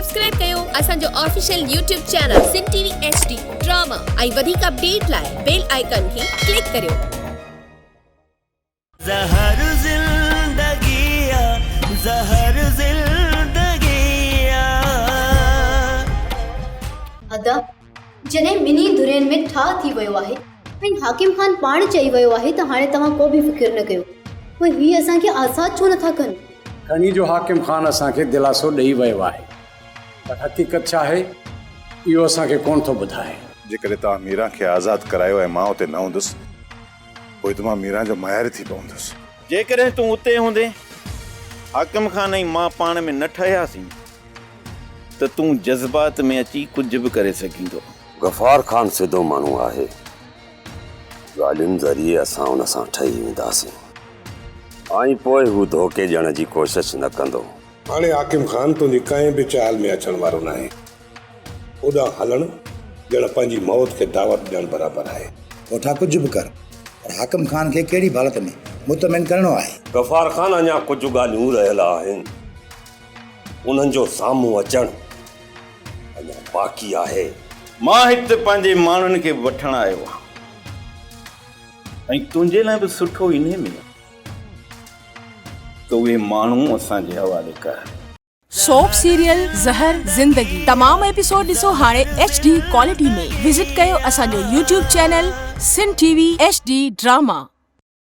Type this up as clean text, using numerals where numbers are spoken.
Subscribe ڪيو اسان جو official YouTube channel Sindh T V H D drama ۽ وڌيڪ اپڊيٽ لاء بيل آئيڪان کي ڪلڪ ڪريو. زهر زندگي آ زهر زندگي آ. ادا جڏهن ٻنهي ڌرين ۾ ٺاهه ٿي ويو آهي ۽ حاڪم خان پاڻ چئي ويو آهي ته هاڻي توهان ڪو به فڪر نه ڪيو، پوء هي اسان کي آزاد ڇو نٿا ڪن؟ کڻي جو حاڪم خان اسان کي دلاسو ڏئي ويو آهي، پر حقيقت ڇا آهي، اهو اسان کي ڪونه ٿو ٻڌائي. جيڪڏهن توهان ميران کي آزاد ڪرايو ۽ مان اتي نه هوندس، پوء ته مان ميران جو مائر ٿي پوندس. جيڪڏهن تون اتي هوندين، حاڪم خان ۽ مان پاڻ ۾ نه ٺهياسين ته تون جذبات ۾ اچي ڪجهه به ڪري سگهين ٿو. غفار خان سڌو ماڻهو آهي. ڳالهين ذريعي اسان ان سان ٺهي وينداسين ۽ پوء هو ڌوڪي ڏيڻ جي ڪوشش نه ڪندو. هاڻي حاڪم خان تنهنجي ڪنهن به چال ۾ اچڻ وارو ناهي. اوڏانهن هلڻ ڄڻ پنهنجي موت کي دعوت ڏيڻ برابر آهي. پوٺا ڪجهه به ڪر پر حاڪم خان کي ڪهڙي به حالت ۾ مطمئن ڪرڻو آهي. غفار خان اڃا ڪجهه ڳالهيون رهيل آهن. انهن جو سامهون اچڻ اڃا باقي آهي. مان هت پنهنجي ماڻهن کي وٺڻ آيو آهيان ۽ تنهنجي لاء به سٺو انهي ۾ آهي ته اهي ماڻهو اسان جي حوالي ڪر. سوپ سيريل زهر زندگي تمام ايپيسوڊ ڏسو هاڻي ايڇ ڊي ڪوالٽي ۾ وزٽ ڪيو اسان جو YouTube channel Sindh T V H D drama.